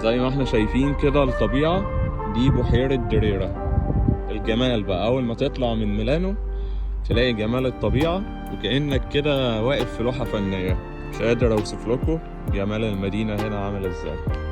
زي ما احنا شايفين كده الطبيعة دي بحيرة دريرة. الجمال بقى اول ما تطلع من ميلانو تلاقي جمال الطبيعة، وكأنك كده واقف في لوحة فنية. مش قادر اوصف لكم جمال المدينة هنا عامل ازاي.